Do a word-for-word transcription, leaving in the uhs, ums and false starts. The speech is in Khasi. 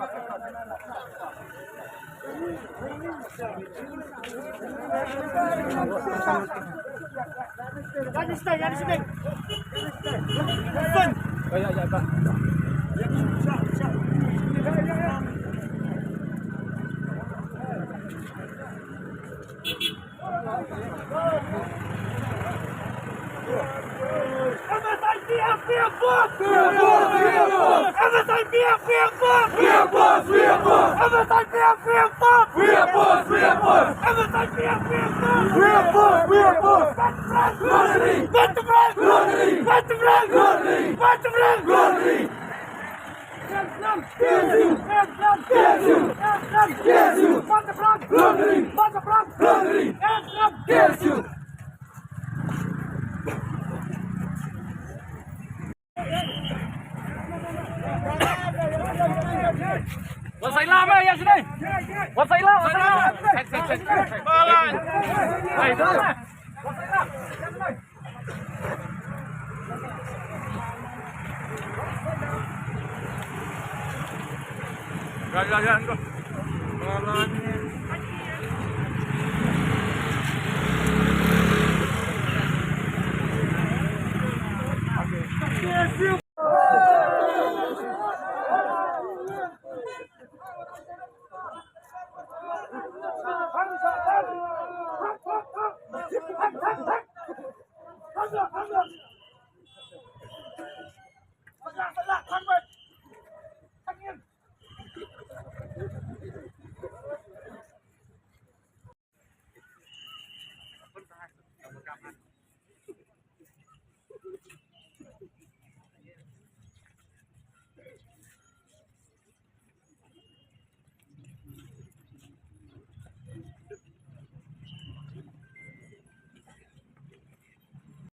M S I P F, we are forced! We are forced! We are forced! M S I P F, we are forced! We are forced! We are forced! M S I P F, we are forced! We are forced! We are forced! M S I P F, we are forced! We are forced! We are forced! Back to front! Glory! Back to front! Glory! Back to front! Glory! Back to front! Glory! Wan sa ïa la, ïa sini. Wan sa ïa la, wan sa ïa la. Wan sa ïa la.